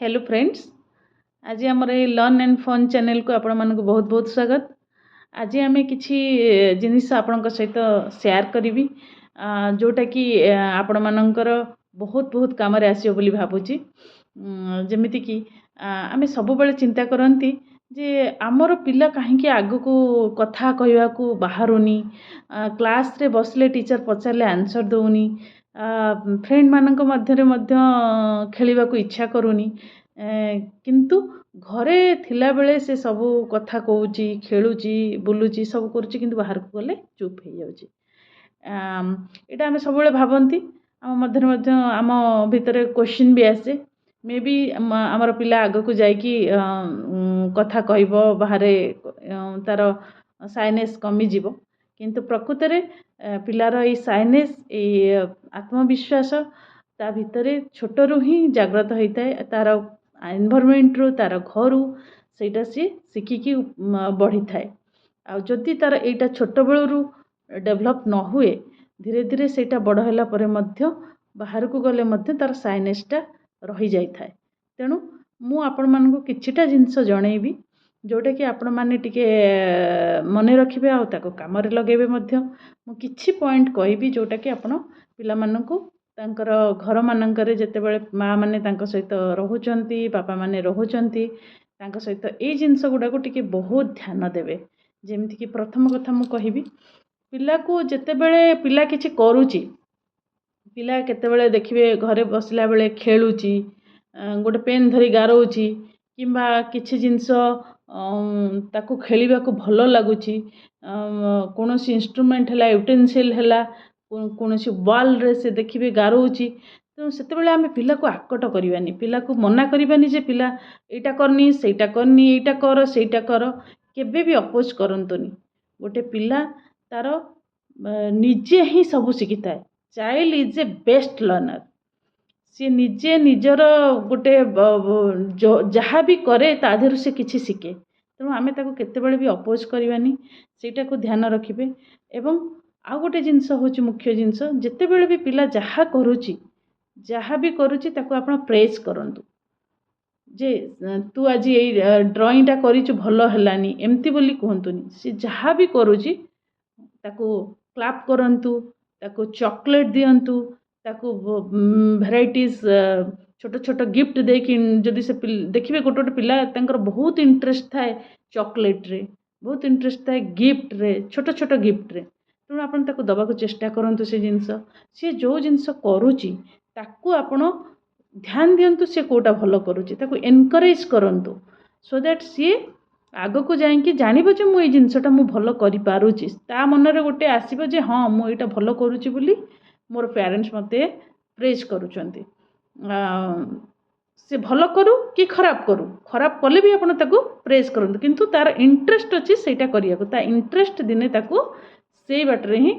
Hello friends, ଆଜି ଆମର ଏଇ ଲର୍ନ ଆଣ୍ଡ ଫନ୍ ଚ୍ୟାନେଲ୍କୁ ଆପଣମାନଙ୍କୁ ବହୁତ ବହୁତ ସ୍ୱାଗତ। ଆଜି ଆମେ କିଛି ଜିନିଷ ଆପଣଙ୍କ ସହିତ ସେୟାର କରିବି, ଯେଉଁଟାକି ଆପଣମାନଙ୍କର ବହୁତ ବହୁତ କାମରେ ଆସିବ ବୋଲି ଭାବୁଛି। ଯେମିତିକି ଆମେ ସବୁବେଳେ ଚିନ୍ତା କରନ୍ତି ଯେ ଆମର ପିଲା କାହିଁକି ଆଗକୁ କଥା କହିବାକୁ ବାହାରୁନି, କ୍ଲାସ୍ରେ ବସିଲେ ଟିଚର୍ ପଚାରିଲେ ଆନ୍ସର୍ ଦେଉନି, ଫ୍ରେଣ୍ଡମାନଙ୍କ ମଧ୍ୟରେ ମଧ୍ୟ ଖେଳିବାକୁ ଇଚ୍ଛା କରୁନି, କିନ୍ତୁ ଘରେ ଥିଲାବେଳେ ସେ ସବୁ କଥା କହୁଛି, ଖେଳୁଛି, ବୁଲୁଛି, ସବୁ କରୁଛି, କିନ୍ତୁ ବାହାରକୁ ଗଲେ ଚୁପ୍ ହେଇଯାଉଛି। ଏଇଟା ଆମେ ସବୁବେଳେ ଭାବନ୍ତି। ଆମ ମଧ୍ୟରେ ମଧ୍ୟ, ଆମ ଭିତରେ କୋଶ୍ଚିନ୍ ବି ଆସେ, ମେ ବି ଆମର ପିଲା ଆଗକୁ ଯାଇକି କଥା କହିବ, ବାହାରେ ତା'ର ସାଇନେସ୍ କମିଯିବ। କିନ୍ତୁ ପ୍ରକୃତରେ ପିଲାର ଏଇ ସାଇନେସ୍, ଏଇ ଆତ୍ମବିଶ୍ୱାସ ତା ଭିତରେ ଛୋଟରୁ ହିଁ ଜାଗ୍ରତ ହେଇଥାଏ। ତା'ର ଏନଭାରମେଣ୍ଟରୁ, ତା'ର ଘରୁ ସେଇଟା ସିଏ ଶିଖିକି ବଢ଼ିଥାଏ। ଆଉ ଯଦି ତା'ର ଏଇଟା ଛୋଟବେଳରୁ ଡେଭଲପ୍ ନ ହୁଏ, ଧୀରେ ଧୀରେ ସେଇଟା ବଡ଼ ହେଲା ପରେ ମଧ୍ୟ, ବାହାରକୁ ଗଲେ ମଧ୍ୟ ତା'ର ସାଇନେସ୍ଟା ରହିଯାଇଥାଏ। ତେଣୁ ମୁଁ ଆପଣମାନଙ୍କୁ କିଛିଟା ଜିନିଷ ଜଣେଇବି, ଯେଉଁଟାକି ଆପଣମାନେ ଟିକେ ମନେ ରଖିବେ ଆଉ ତାକୁ କାମରେ ଲଗାଇବେ ମଧ୍ୟ। ମୁଁ କିଛି ପଏଣ୍ଟ କହିବି, ଯେଉଁଟାକି ଆପଣ ପିଲାମାନଙ୍କୁ ତାଙ୍କର ଘରମାନଙ୍କରେ ଯେତେବେଳେ ମାଆମାନେ ତାଙ୍କ ସହିତ ରହୁଛନ୍ତି, ବାପାମାନେ ରହୁଛନ୍ତି ତାଙ୍କ ସହିତ, ଏଇ ଜିନିଷ ଗୁଡ଼ାକୁ ଟିକେ ବହୁତ ଧ୍ୟାନ ଦେବେ। ଯେମିତିକି ପ୍ରଥମ କଥା ମୁଁ କହିବି, ପିଲାକୁ ଯେତେବେଳେ ପିଲା କିଛି କରୁଛି, ପିଲା କେତେବେଳେ ଦେଖିବେ ଘରେ ବସିଲା ବେଳେ ଖେଳୁଛି, ଗୋଟେ ପେନ୍ ଧରି ଗାରଉଛି କିମ୍ବା କିଛି ଜିନିଷ ତାକୁ ଖେଳିବାକୁ ଭଲ ଲାଗୁଛି, କୌଣସି ଇନଷ୍ଟ୍ରୁମେଣ୍ଟ ହେଲା, ୟୁଟେନସିଲ୍ ହେଲା, କୌଣସି ୱାଲ୍ରେ ସେ ଦେଖିବେ ଗାରଉଛି, ତେଣୁ ସେତେବେଳେ ଆମେ ପିଲାକୁ ଆକଟ କରିବାନି, ପିଲାକୁ ମନା କରିବାନି ଯେ ପିଲା ଏଇଟା କରନି, ସେଇଟା କରନି, ଏଇଟା କର, ସେଇଟା କର। କେବେ ବି ଅପୋଜ୍ କରନ୍ତୁନି। ଗୋଟେ ପିଲା ତା'ର ନିଜେ ହିଁ ସବୁ ଶିଖିଥାଏ। Child is a best learner. ସିଏ ନିଜେ ନିଜର ଗୋଟେ ଯାହା ବି କରେ, ତା ଦେହରୁ ସେ କିଛି ଶିଖେ। ତେଣୁ ଆମେ ତାକୁ କେତେବେଳେ ବି ଅପୋଜ୍ କରିବାନି, ସେଇଟାକୁ ଧ୍ୟାନ ରଖିବେ। ଏବଂ ଆଉ ଗୋଟେ ଜିନିଷ ହେଉଛି ମୁଖ୍ୟ ଜିନିଷ, ଯେତେବେଳେ ବି ପିଲା ଯାହା କରୁଛି, ଯାହା ବି କରୁଛି, ତାକୁ ଆପଣ ପ୍ରେଜ୍ କରନ୍ତୁ ଯେ ତୁ ଆଜି ଏଇ ଡ୍ରଇଂଟା କରିଛୁ, ଭଲ ହେଲାନି, ଏମିତି ବୋଲି କୁହନ୍ତୁନି। ସେ ଯାହା ବି କରୁଛି, ତାକୁ କ୍ଲାପ୍ କରନ୍ତୁ, ତାକୁ ଚକୋଲେଟ୍ ଦିଅନ୍ତୁ, ତାକୁ ଭେରାଇଟିଜ୍ ଛୋଟ ଛୋଟ ଗିଫ୍ଟ ଦେଇକି ଯଦି ସେ ଦେଖିବେ, ଗୋଟେ ଗୋଟେ ପିଲା ତାଙ୍କର ବହୁତ ଇଣ୍ଟରେଷ୍ଟ ଥାଏ ଚକୋଲେଟ୍ରେ, ବହୁତ ଇଣ୍ଟରେଷ୍ଟ ଥାଏ ଗିଫ୍ଟରେ, ଛୋଟ ଛୋଟ ଗିଫ୍ଟରେ। ତେଣୁ ଆପଣ ତାକୁ ଦେବାକୁ ଚେଷ୍ଟା କରନ୍ତୁ ସେ ଜିନିଷ। ସିଏ ଯେଉଁ ଜିନିଷ କରୁଛି, ତାକୁ ଆପଣ ଧ୍ୟାନ ଦିଅନ୍ତୁ, ସେ କେଉଁଟା ଭଲ କରୁଛି, ତାକୁ ଏନକରେଜ୍ କରନ୍ତୁ, ସୋ that ସିଏ ଆଗକୁ ଯାଇକି ଜାଣିବ ଯେ ମୁଁ ଏଇ ଜିନିଷଟା ମୁଁ ଭଲ କରିପାରୁଛି। ତା ମନରେ ଗୋଟେ ଆସିବ ଯେ ହଁ, ମୁଁ ଏଇଟା ଭଲ କରୁଛି ବୋଲି ମୋର ପ୍ୟାରେଣ୍ଟସ୍ ମୋତେ ପ୍ରେଜ୍ କରୁଛନ୍ତି। ସେ ଭଲ କରୁ କି ଖରାପ କରୁ, ଖରାପ କଲେ ବି ଆପଣ ତାକୁ ପ୍ରେଜ୍ କରନ୍ତୁ। କିନ୍ତୁ ତା'ର ଇଣ୍ଟରେଷ୍ଟ ଅଛି ସେଇଟା କରିବାକୁ, ତା ଇଣ୍ଟରେଷ୍ଟ ଦିନେ ତାକୁ ସେଇ ବାଟରେ ହିଁ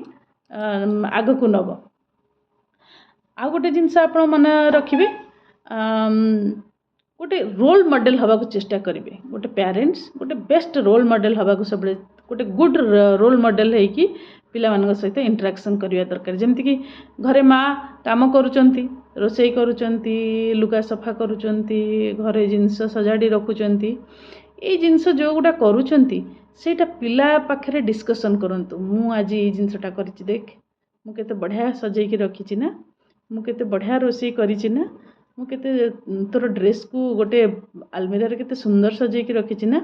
ଆଗକୁ ନେବ। ଆଉ ଗୋଟେ ଜିନିଷ ଆପଣ ମନେ ରଖିବେ, ଗୋଟେ ରୋଲ୍ ମଡ଼େଲ୍ ହେବାକୁ ଚେଷ୍ଟା କରିବେ। ଗୋଟେ ପ୍ୟାରେଣ୍ଟସ୍ ଗୋଟେ ବେଷ୍ଟ ରୋଲ୍ ମଡ଼େଲ୍ ହେବାକୁ, ସବୁବେଳେ ଗୋଟେ ଗୁଡ଼୍ ରୋଲ୍ ମଡ଼େଲ୍ ହେଇକି ପିଲାମାନଙ୍କ ସହିତ ଇଣ୍ଟରାକ୍ସନ୍ କରିବା ଦରକାର। ଯେମିତିକି ଘରେ ମା କାମ କରୁଛନ୍ତି, ରୋଷେଇ କରୁଛନ୍ତି, ଲୁଗା ସଫା କରୁଛନ୍ତି, ଘରେ ଜିନିଷ ସଜାଡ଼ି ରଖୁଛନ୍ତି, ଏଇ ଜିନିଷ ଯେଉଁଗୁଡ଼ା କରୁଛନ୍ତି, ସେଇଟା ପିଲା ପାଖରେ ଡିସ୍କସନ୍ କରନ୍ତୁ। ମୁଁ ଆଜି ଏଇ ଜିନିଷଟା କରିଛି, ଦେଖ ମୁଁ କେତେ ବଢ଼ିଆ ସଜେଇକି ରଖିଛି ନା, ମୁଁ କେତେ ବଢ଼ିଆ ରୋଷେଇ କରିଛି ନା, ମୁଁ କେତେ ତୋର ଡ୍ରେସ୍କୁ ଗୋଟେ ଆଲମିରାରେ କେତେ ସୁନ୍ଦର ସଜେଇକି ରଖିଛି ନା,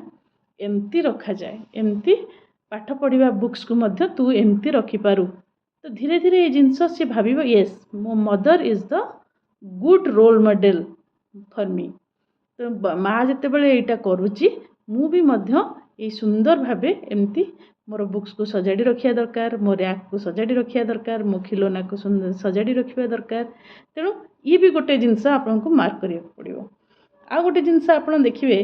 ଏମିତି ରଖାଯାଏ, ଏମିତି ପାଠ ପଢ଼ିବା ବୁକ୍ସକୁ ମଧ୍ୟ ତୁ ଏମିତି ରଖିପାରୁ। ତ ଧୀରେ ଧୀରେ ଏଇ ଜିନିଷ ସିଏ ଭାବିବ, ୟେସ୍, ମୋ mother is the good role model for me। ତ ମା ଯେତେବେଳେ ଏଇଟା କରୁଛି, ମୁଁ ବି ମଧ୍ୟ ଏଇ ସୁନ୍ଦର ଭାବେ ଏମିତି ମୋର ବୁକ୍ସକୁ ସଜାଡ଼ି ରଖିବା ଦରକାର, ମୋ ର୍ୟାକ୍କୁ ସଜାଡ଼ି ରଖିବା ଦରକାର, ମୋ ଖିଲୋନାକୁ ସଜାଡ଼ି ରଖିବା ଦରକାର। ତେଣୁ ଇଏ ବି ଗୋଟେ ଜିନିଷ ଆପଣଙ୍କୁ ମାର୍କ କରିବାକୁ ପଡ଼ିବ। ଆଉ ଗୋଟେ ଜିନିଷ ଆପଣ ଦେଖିବେ,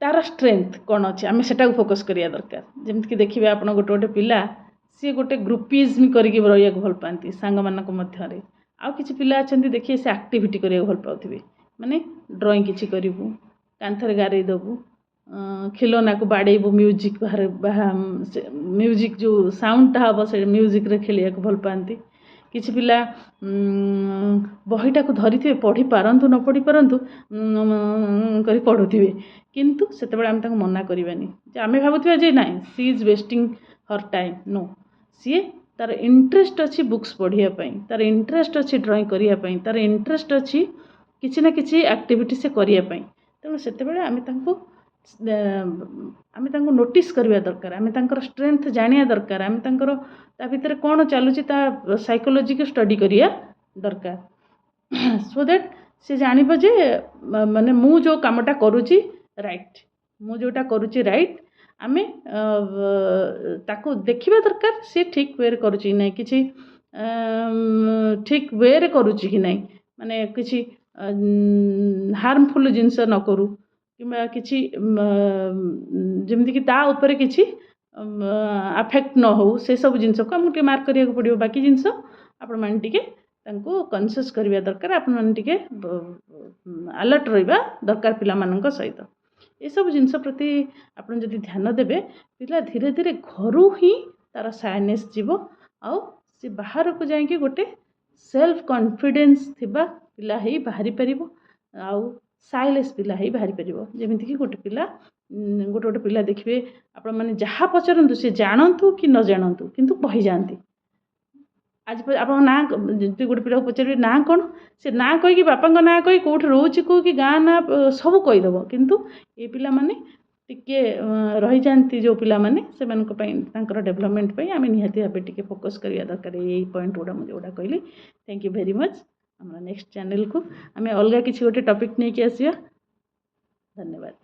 ତା'ର ଷ୍ଟ୍ରେନ୍ଥ କ'ଣ ଅଛି, ଆମେ ସେଟାକୁ ଫୋକସ୍ କରିବା ଦରକାର। ଯେମିତିକି ଦେଖିବେ ଆପଣ, ଗୋଟେ ଗୋଟେ ପିଲା ସିଏ ଗୋଟେ ଗ୍ରୁପିଜମ୍ କରିକି ରହିବାକୁ ଭଲ ପାଆନ୍ତି ସାଙ୍ଗମାନଙ୍କ ମଧ୍ୟରେ। ଆଉ କିଛି ପିଲା ଅଛନ୍ତି, ଦେଖିବେ ସେ ଆକ୍ଟିଭିଟି କରିବାକୁ ଭଲ ପାଉଥିବେ, ମାନେ ଡ୍ରଇଂ କିଛି କରିବୁ, କାନ୍ଥରେ ଗାରେଇ ଦେବୁ, ଖିଲୋନାକୁ ବାଡ଼େଇବୁ, ମ୍ୟୁଜିକ୍ ବାହାରେ, ମ୍ୟୁଜିକ୍ ଯେଉଁ ସାଉଣ୍ଡଟା ହେବ, ସେ ମ୍ୟୁଜିକ୍ରେ ଖେଳିବାକୁ ଭଲ ପାଆନ୍ତି। କିଛି ପିଲା ବହିଟାକୁ ଧରିଥିବେ, ପଢ଼ି ପାରନ୍ତୁ ନ ପଢ଼ି ପାରନ୍ତୁ, କରି ପଢ଼ୁଥିବେ। କିନ୍ତୁ ସେତେବେଳେ ଆମେ ତାଙ୍କୁ ମନା କରିବାନି ଯେ ଆମେ ଭାବୁଥିବା ଯେ ନାଇଁ, she is wasting her time. No, ସିଏ ତାର ଇଣ୍ଟରେଷ୍ଟ ଅଛି ବୁକ୍ସ ପଢ଼ିବା ପାଇଁ, ତାର ଇଣ୍ଟରେଷ୍ଟ ଅଛି ଡ୍ରଇଂ କରିବା ପାଇଁ, ତାର ଇଣ୍ଟରେଷ୍ଟ ଅଛି କିଛି ନା କିଛି ଆକ୍ଟିଭିଟି ସେ କରିବା ପାଇଁ। ତେଣୁ ସେତେବେଳେ ଆମେ ତାଙ୍କୁ ନୋଟିସ୍ କରିବା ଦରକାର, ଆମେ ତାଙ୍କର ଷ୍ଟ୍ରେନ୍ଥ ଜାଣିବା ଦରକାର, ଆମେ ତାଙ୍କର ତା ଭିତରେ କ'ଣ ଚାଲୁଛି ତା ସାଇକୋଲୋଜିକୁ ଷ୍ଟଡ଼ି କରିବା ଦରକାର, ସୋ that ସେ ଜାଣିବ ଯେ ମାନେ ମୁଁ ଯେଉଁ କାମଟା କରୁଛି ରାଇଟ୍, ମୁଁ ଯେଉଁଟା କରୁଛି ରାଇଟ୍। ଆମେ ତାକୁ ଦେଖିବା ଦରକାର, ସେ ଠିକ୍ ୱେରେ କରୁଛି କି ନାହିଁ, କିଛି ଠିକ୍ ୱେରେ କରୁଛି କି ନାହିଁ, ମାନେ କିଛି ହାର୍ମଫୁଲ୍ ଜିନିଷ ନ କରୁ କିମ୍ବା କିଛି ଯେମିତିକି ତା ଉପରେ କିଛି ଆଫେକ୍ଟ ନ ହେଉ, ସେସବୁ ଜିନିଷକୁ ଆମକୁ ଟିକେ ମାର୍କ କରିବାକୁ ପଡ଼ିବ। ବାକି ଜିନିଷ ଆପଣମାନେ ଟିକେ ତାଙ୍କୁ କନସିୟସ୍ କରିବା ଦରକାର, ଆପଣମାନେ ଟିକେ ଆଲର୍ଟ ରହିବା ଦରକାର ପିଲାମାନଙ୍କ ସହିତ। ଏସବୁ ଜିନିଷ ପ୍ରତି ଆପଣ ଯଦି ଧ୍ୟାନ ଦେବେ, ପିଲା ଧୀରେ ଧୀରେ ଘରୁ ହିଁ ତା'ର ସାଇନେସ୍ ଯିବ ଆଉ ସେ ବାହାରକୁ ଯାଇକି ଗୋଟେ ସେଲ୍ଫ କନଫିଡେନ୍ସ ଥିବା ପିଲା ହେଇ ବାହାରି ପାରିବ ଆଉ ସାଇଲେସ୍ ପିଲା ହେଇ ବାହାରି ପାରିବ। ଯେମିତିକି ଗୋଟେ ଗୋଟେ ପିଲା ଦେଖିବେ ଆପଣମାନେ, ଯାହା ପଚାରନ୍ତୁ, ସେ ଜାଣନ୍ତୁ କି ନ ଜାଣନ୍ତୁ, କିନ୍ତୁ କହିଯାଆନ୍ତି। ଆଜି ଆପଣଙ୍କ ନାଁ, ଯଦି ଗୋଟେ ପିଲାକୁ ପଚାରିବେ ନାଁ କ'ଣ, ସେ ନାଁ କହିକି, ବାପାଙ୍କ ନାଁ କହି, କେଉଁଠି ରହୁଛି କହିକି, ଗାଁ ନାଁ ସବୁ କହିଦେବ। କିନ୍ତୁ ଏ ପିଲାମାନେ ଟିକେ ରହିଯାଆନ୍ତି ଯେଉଁ ପିଲାମାନେ, ସେମାନଙ୍କ ପାଇଁ, ତାଙ୍କର ଡେଭଲପମେଣ୍ଟ ପାଇଁ ଆମେ ନିହାତି ଭାବେ ଟିକେ ଫୋକସ୍ କରିବା ଦରକାର ଏଇ ପଏଣ୍ଟ ଗୁଡ଼ା ମୁଁ ଯେଉଁଗୁଡ଼ା କହିଲି। Thank you very much. ଆମର ନେକ୍ସଟ ଚ୍ୟାନେଲକୁ ଆମେ ଅଲଗା କିଛି ଗୋଟେ ଟପିକ୍ ନେଇକି ଆସିବା। ଧନ୍ୟବାଦ।